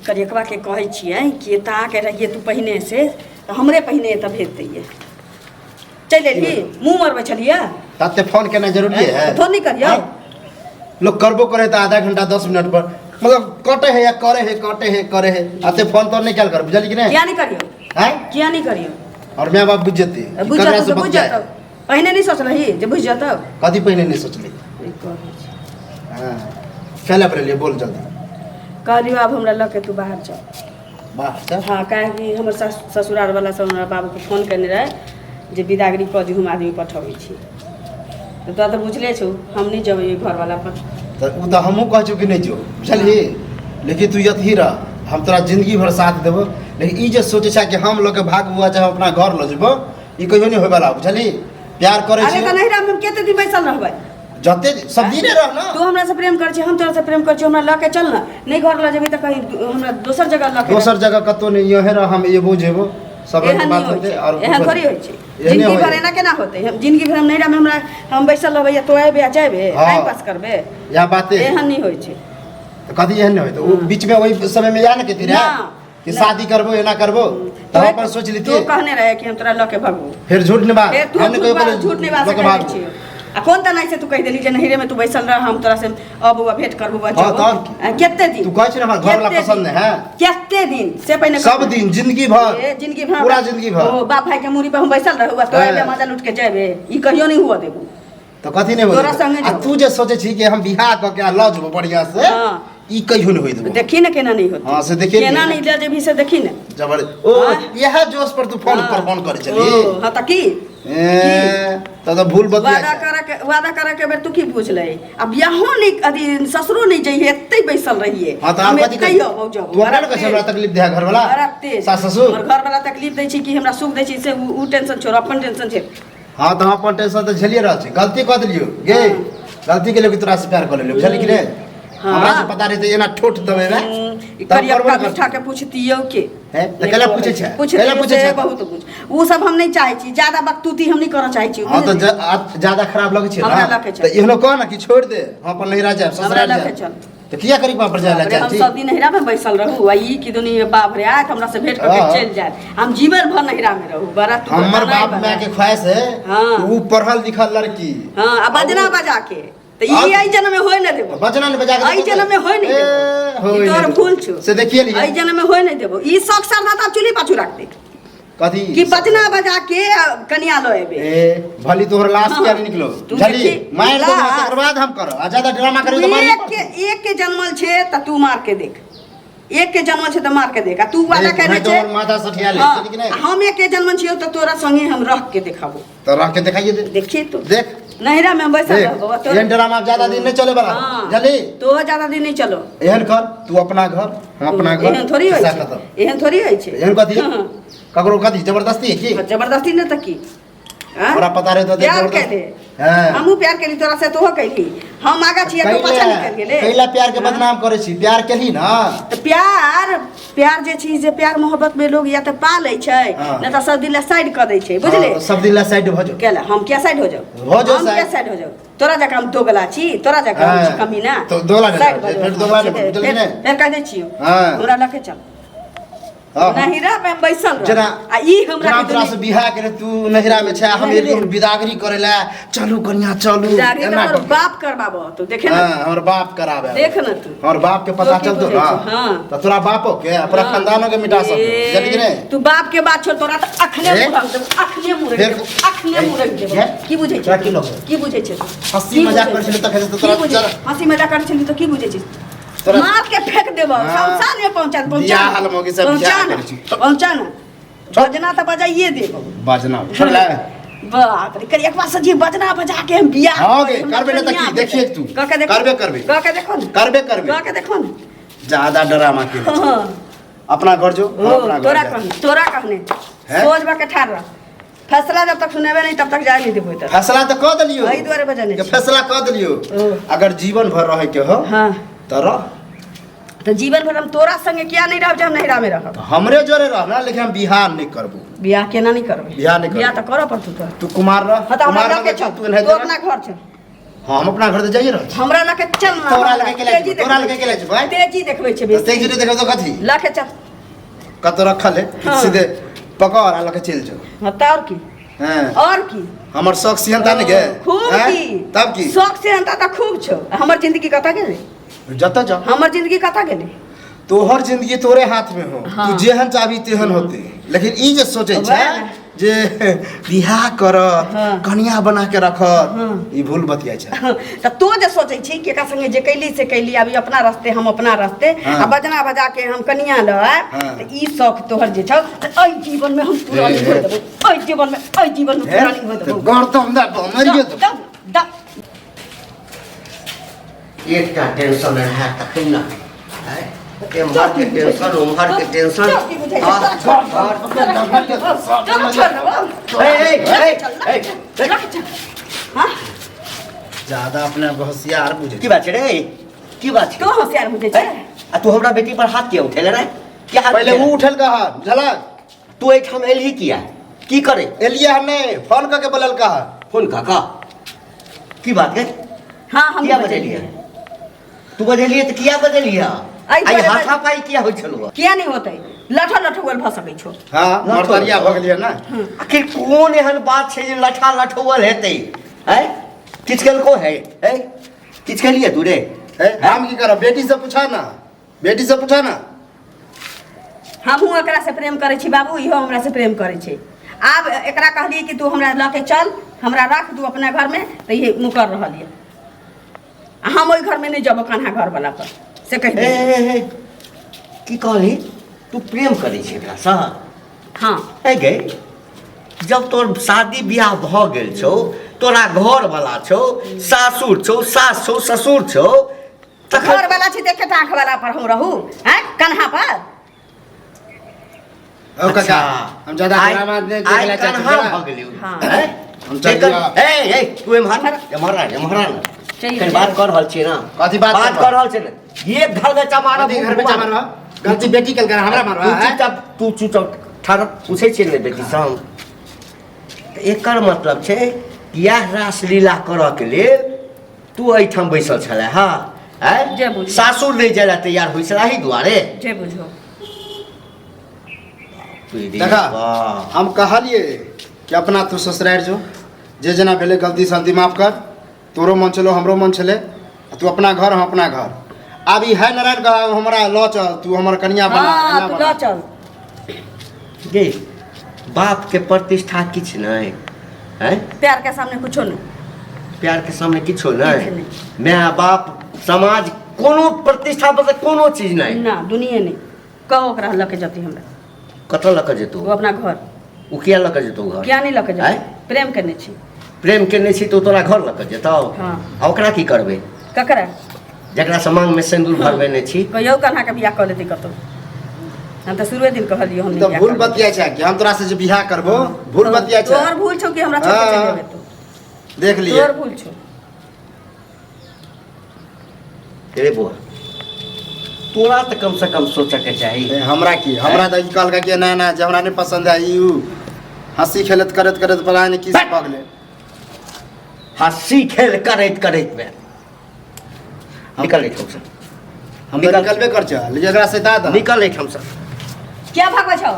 करियकबा के कहै छियै कि एतऽ आके रहियै तू पहिने से तऽ हमरे पहिने एतऽ भेज दैयै। चलि एलही, मुँह मरबै छलियै। तते फोन केनाइ जरूरी है? फोन नहि करियौ। आँय? लोग करबो करे तऽ आधा घंटा 10 मिनट पर, मतलब कटे है या करे है, कटे है, करे है। अते फोन तो नहीं कल कर, बुझली कि नहीं? किया नहि करियौ? हैं? किया नहि करियौ? और my बाप बुझ जेते कि बुझि ककरा जेतौ से तऽ बुझि बतियाए। जेतौ। पहिने नहि सोचलही जे बुझि जेतौ? कथी पहिने नहीं सोचली? ई कहै छी। हाँ, चल पर लिए, बोल जल्दी। कहलियौ, आब हमरा लऽ के तू बाहर चल। बाहर चल? हँ, काहेकि हमर सास ससुरालवला सब हमरा बाबूके फोन केने रहै जे बिदागरी कऽ दिहु, हम आदमी पठबै छी। तऽ तोरा तऽ बुझले छौ, हम नहि जेबै ओहि घरवला पर। तऽ ओ तऽ हमहूँ कहै छियौ कि नहि जो, बुझलही? लेकिन तू यथी रह, हम तोरा जिंदगी भर साथ देबो। लेकिन ई जे सोचै छै कि हम लऽ के भागबो आ चाहे हम अपना घर लऽ जेबो, ई कहियो नहि होयवला, बुझलही? प्यार करै अरे छी। तऽ नहिरा हम कते दिन बैसल रहबै? जते सब दिने रह ना। तू हमरा से प्रेम करै छी, हम तोरा से प्रेम करै छी, हमरा लऽ के चल ना। नहि घर लऽ जेबही तऽ कहीं हमरा दोसर जगह लऽ के। दोसर जगह कतौ नहि, यहे रह, हम एबो जेबो, सब रंग के एहन बात नहि होइ होतै छै। और एहन कुछो थोड़ी नहि। होइ छै। एहने जिंदगी होइ। भर एना केना होतै? हम जिंदगी भर हम नैहरा मे हमरा हम बैसल रहबै या तो अयबे आ जेबे? हाँ। टाइम पास करबे? या बाते। एहन नहि होइ छै। तऽ कथी एहन नहि होइ? तऽ ओ बीच में ओहि समय में या ने कहती रहे ना, कि ना। शादी करबो, एना करबो, तऽ हम अपन सोच तू लेतियै। कहने रहे कि हम तोरा लऽ के भगबो। फेर झूठ नहीं बात। फेर तू हम नहीं झूठ कहियो बात, कहलियै झूठ नहीं बात लऽ के से भागबो। छियो। आ कोन तना से तू कहि देली जे नहिरे में तू बैसल रह, हम तोरा से अब हुआ भेंट करबो हाँ, बच्चा? तहन की? कते दिन? तू कहै छी ने हमरा घरवाला कते पसंद दिन? नहीं है। कते दिन से पहिने सब दिन, जिंदगी भर। ए, जिंदगी भर। पूरा जिंदगी भर। ओ बाप भाई के मूड़ी पर हम बैसल रहू आ तो हाँ। अयबे, मजा लूट के जेबे, ई कहियो नहीं हुआ देबू। तऽ कथी नहि तोरा होइत? संगे आ जाउ। तू जे सोचै छी कि हम बियाह कऽ के आ लऽ जेबो बढ़िया से, हाँ। ई कहियो नहि होइत देबो। देखी ने केना नहीं होती। हाँ, से देखिए केना ने। नहीं ले जेबही से देखी ने। जबर ओ हाँ। इएह जोश पर तू फोन हाँ। पर फोन करै छली? ओ, हाँ तऽ की? ए, तब तऽ भूल बतिया वादा छै। करे के, वादा करे के बेर तू की बुझलै? आ बियाहो नहीं, अथी ससुरो नहीं जइहे, एते बैसल रहिए। हाँ तऽ हम आब कथी एते करी? अबौ जबौ। तू अपना ने कहै छी हमरा तकलीफ दे घरवाला, बड़ा तेज। सास ससुर। हमर घरवाला तकलीफ दै छै कि हमरा सुख दै छै से उ टेंशन छोड़, अपन टेंशन छै। हाँ तऽ हम अपन टेंशन तऽ झेलिए रहल छी। गलती कऽ देलियौ गे, गलती के लिए तोरा से प्यार कऽ लेलियौ, बुझलियै कि नहि? हाँ। हमरा से पता रहतै एना ठोठ देबै रे। ई तब करियक्का करबो ने करतै। बिठा के पूछतियौ के। हैं? तऽ कैला पूछै छै? पूछतियौ कैला पूछै से छै? बहुत पूछ। उ सब हम नहि चाहै छी, ज्यादा बकतूती हम नहि करऽ चाहै छी। हाँ तऽ बुझलियै? ज्यादा खराब लगै छै हमरा ना, लऽ के चल। तऽ एहनो कह ना कि छोड़ि दे, हम अपन नैहरा जायब, हमरा ससुराल लऽ के जायब। चल। तऽ किया करी पर जाय ला बाप रे, चाहै हम छी? सब दिन नैहरा में बैसल रहू आ ई कि दुनी बाप रे आयत हमरा से भेंट करके हाँ। चलि जायत, हम जीवन भर नैहरा में रहू। बड़ा तू हमर बड़ा बाप बड़ा। माय के ख्वाहिश है हाँ। कि ऊ पढ़ल लिखल लड़की। हाँ, आ बजना बजा के तऽ ई और- एहि जन्म में होय नहि देबो। बजना ने बजा के एहि जन्म में होय नहि ए, देबो। होय ई तोहर नहि देबो। भूल छौ। से देखिए लिहे। एहि जन्म में होय नहि देबो। ई शौक श्रद्धा तऽ आब चूल्ही पाछू राख दे। कथी? कि बजना बजा के आ, कनिया लऽ एबे। ए भली तोहर लाश हाँ। किया नहीं निकलो? तू बुझली? देखी, मार देबो, लाश। तकर बाद हम करब। आ ज्यादा ड्रामा करी तू तऽ मारि एक के, एक के जन्मल छै तऽ तू मार के देख। एक के जन्मल छै तऽ मार के देख। आ तू वादा देख, केने नहि छै। तऽ हमर माथा सठिया ले, हाँ, बुझली कि नहि? आ हम एक के जन्मल छियौ तऽ तोरा संगे हम रह के देखाबो। तऽ रह के देखाइए दे। देखी तू। देख। नैहरा में हम बैसल देख, रहबो आ तोरा- एहन ड्रामा ज्यादा दिन नहीं चले वाला। हाँ। बुझली? तो ज्यादा दिन नहीं चलो। एहन कर, तू अपना घर, हम अपना घर। एहन थोड़ी होइ खिस्सा छै। खत्म। एहन थोड़ी होइ छै। एहन कथी? हाँ। ककरो कथी जबरदस्ती है की? हाँ, जबरदस्ती नहीं तऽ की? हाँ? हमरा पता रहे तो प्यार जबरदस्ती। कैले। हाँ। हमहूँ प्यार केली तोरा से, तोहो कैली। हम आगा छियै तो पाछा निकल गेले। कैला प्यार के बदनाम करै छी? प्यार केली ना। तऽ प्यार, प्यार जे छी जे प्यार मोहब्बत में लोग या तऽ पा लै छै, हाँ। नहि तऽ सब दिन ला साइड कऽ दै छै, बुझले? हाँ, सब दिन ला साइड भऽ जो। केला हम क्या साइड हो जाऊ? हो जाओ हम क्या साइड। साइड हो जाऊ? तोरा जकाँ हम दोगला छी? तोरा जकाँ हम छी हाँ। कमीना? तो दोगला नहि साइड रहै, भऽ जाऊ। फेर दोगला नहि फेर- बुझलियै ने? फेर कहि दै छियौ, हाँ। हमरा लऽ के चल। हाँ, हाँ। नहिरा में हम बैसल रह जेना आ ई हमरा जेना के तोरा से बियाह करे, तू नहिरा में छै, हम नहिरे। एलियै बिदागरी करे ला, चलू कनिया चलू। बिदागरी एना तऽ तोहर कऽ। बाप करबाबो तू देखे ना। हाँ, हमर बाप कराबे। देख ना तू। हमर बाप के पता तो की चलतो बुझै ना छी? हाँ। तऽ तोरा बापो के आ पूरा हाँ। खानदानो के मिटा सकतो, ए, बुझली कि नहि? तू बाप के बात छोड़, तोरा तऽ अखने ए? मुरक देबो, अखने मुरक फेर- देबो, अखने ए, मुरक देबो। ये? की बुझै तोरा छै? की लगै? की बुझै छै? हँसी की मजाक बुझै करै छली छै? तखन से की तोरा बुझै? जरा- हँसी मजाक करै छली तऽ की बुझै छै? तोरा- मार के फेंक देबो, हाँ। शमशान में पहुंचा पहुंचा। बियाह हाल मौगी सब पहुंचा बियाह ना, करै छी। पहुंचा ना। बजना तऽ बजाइए देबो। बजना छोड़ ले। बाप रे, करियकवा से जे बजना बजा के हम बियाह हाँ गे, करी, हमरा करबे नहि तऽ कनिया की? देखिए तू। कऽ के देखो। करबे करबे। कऽ के देखो ने। करबे करबे। कऽ के देखो ने। ज्यादा डरामा के हाँ। अपना घर जो, हम ओ, अपना घर तोरा जाए। कहने, तोरा कहने। हैं? सोच बा के ठाड़ रह, फैसला जब तक सुनेबे नहीं तब तक जाए नहीं देबो इधर। फैसला तऽ कऽ देलियौ। एहि दुआरे बजने के छी। फैसला कऽ देलियौ। ओ। अगर जीवन भर रहे के हो हाँ तऽ रह। तऽ जीवन भर हम तोरा संगे किया नहीं रहब जे हम नहिरा में रहब? तऽ हमरे जोरे रह ना, लेकिन हम बिहार नहीं करबो। बियाह केना नहीं करबे? बियाह नहि करबै। बियाह तऽ करऽ पड़तौ तोरा। तू कुमार रह। हाँ तऽ हमरा कुमार लऽ के रहबे चल। तू एनाहिते तू रह। अपना घर चल। हाँ हम अपना घर तऽ जाइए रहल छी। हमरा लके चल ना। तोरा लके के ले तेजी जेबौ, तोरा देखबै लके के ले जेबौ, आँय? तेजी देखबै छै तऽ बेसी। तेजी नहि देखबै तऽ कथी लके चल। कतौ रखल है। हाँ। सीधे पकड़ आ लके चलि जाओ। हाँ तऽ और की? हाँ और की? हमर शौक सिहनता नहि गे। खूब। आँय? की तब की शौक सेहनता तऽ खूब छौ। हमर जिंदगी कतऽ गेलै? जतऽ जाओ। हमर जिंदगी कतऽ गेलै? तोहर जिंदगी तोरे हाथ में हो। हाँ। तू जेहन चाहबी तेहन होते, लेकिन ई जे सोचे छै वएह ने। जे बियाह करत, हाँ। कनिया बना के रखत, हाँ। ई भूल बतिया छै। तऽ तू जे सोचै छी कि एकरा संगे जे कैली से कैली, अभी अपना रास्ते हम अपना रास्ते, हाँ। आ बजना बजा के हम कनिया लऽ आयब, हाँ। तऽ ई शौक तोहर जे छौ, तऽ एहि जीवन में हम पूरा नहीं होय देबौ। एहि जीवन में, एहि जीवन में पूरा नहीं होय देबौ। गर्दन दऽ दऽ, मरियो देबौ। दब दब। एकटा टेंशन रहए तखन ने आँय, एम्हरके टेंशन ओम्हरके टेंशन। चल, की बुझाइ छै? चल, छोड़ देबौ। ए, ए, ए, ए, ए, लऽ के चल। हाँ? ज्यादा अपने आप के होशियार बुझे। की बात छै रे? की बात छै? तू होशियार बुझै छै? आ तू हमरा बेटी पर हाथ किया उठेले रे? किया हाथ पहिले उठेले? ऊ उठेलका हन, बुझलक? तू एहिठाम एलही किया? की करे एलियै हन नहि, फोन कऽ के बोललका हन। फोन कऽ कऽ? की बात गे? हाँ, हम किया बजेलियै? तू बजेलियै तऽ किया बजेलियै? एहि आइ दुआरे हाथा पाई किया होइ छलौ? किया नहि होतै? लठो लठौअल भऽ सकै छौ। हाँ, लठौ। मर्दरिया भऽ गेलियै ने। आखिर कोन एहन बात छै जे लठा लठौअल हेतै? आँय, किछु केलको है? है, किछु केलियै तू रे? हे, हम की करब? बेटी से पूछा ना, बेटी से पूछा ना। हमहूँ एकरा से प्रेम करै छी बाबू, इहो हमरा से प्रेम करै छै। आब एकरा कहलियै कि तू हमरा लऽ के चल, हमरा रख तू अपना घरमे, तऽ इहे मुकर रहल यऽ। आ हम ओहि घरमे नहि जेबो कन्हा घरवला पर से कहि हे देलियै। हे हे, की कहली? तू प्रेम करै छै एकरासँ? हाँ। हे गे, जब तोर शादी बियाह भऽ गेल छौ, तोरा घरवला छौ, सासुर छौ, सास छौ, ससुर छौ, तखन घर वाला छी देखे आँख वाला पर हम रहू हैं कन्हा पर? ओ काका, हम ज्यादा आइ- ड्रामा नहि आइ देखै लए चाहै छी, कन्हा बुझला? भऽ गेलै। हाँ। हैं? हम चलि एकर- जायब। ए, ए, तू एम्हर एम्हर आ, एम्हर आ ने। चलि कनि जाउ। बात कर रहल छियै ना। कथी बात बात करबह? कर रहल छियै ने। एक घर में चमारा। कथी घर में मारबह? गलती बेटी केलकै, हमरा मारबह? तू हैं? चुपचाप, तू चुपचाप ठाढ़। पूछै छियै ने बेटी सँ, तऽ एकर मतलब छै कि इएह रासलीला करऽके लेल तू एहिठाम बैसल छलै हँ? आँय? जे बुझू। सासुर नहि जाय लए तैयार होइ छलै एहि दुआरे? जे बुझो। देखा, हम कहलिए कि अपना तू ससुरारि जो, जे जेना भेलै गलती सलती माफ कर, तोरो मन छलो हमरो मन छलै, आ तू अपना घर हम अपना घर। आब ई है नारायण कह हमरा लऽ चल, तू हमर कनिया बना। हाँ एना तू बना। लऽ चल। गे, बाप के प्रतिष्ठा किछु नहि हैं? प्यार के सामने कुछो नहीं। प्यार के सामने किछो किछु नहि? नहि। माय बाप समाज कोनो प्रतिष्ठा पर कोनो चीज नहि? ना, दुनिये नहीं। कहो ओकरा लऽ के जती हमरा। कतऽ लऽ कऽ जेतौ? ओ अपना घर। ओ किया लऽ कऽ जेतौ घर? किया नहीं लऽ के आँय? जती? प्रेम केने छी। प्रेम केने छी तऽ ओ तोरा घर लऽ कऽ जेतौ? हाँ। आ ओकरा की करबै? ककरा? जकरा से मांग में सिंदूर भरबेने छी। कहियो कन्हा के बियाह कऽ लेती कतौ। हम तऽ शुरुए दिन कहलियो हम ई नहि तऽ बियाह भूल करबै। बतिया छै कि हम तोरा से जे बियाह करबो, भूल बतिया छै। तोहर भूल छौ कि हमरा छोड़ के चलि हाँ। जेबै तू। देख लिए। तोहर भूल छौ। रे बौआ, तोरा तऽ कम से कम सोचऽ के चाही। ए, हमरा की? हमरा तऽ ई कहलकै कि ना ना, जे हमरा नहि पसंद है ई ऊ। हंसी खेलत करैत करैत पता नहि की सब भऽ गेलै। हंसी खेल करैत करैत में निकल एहिठाम से। हम तऽ निकल। निकलबे कर छै, लेकिन एकरा से दा निकल एहिठाम से। क्या भागबै छौ?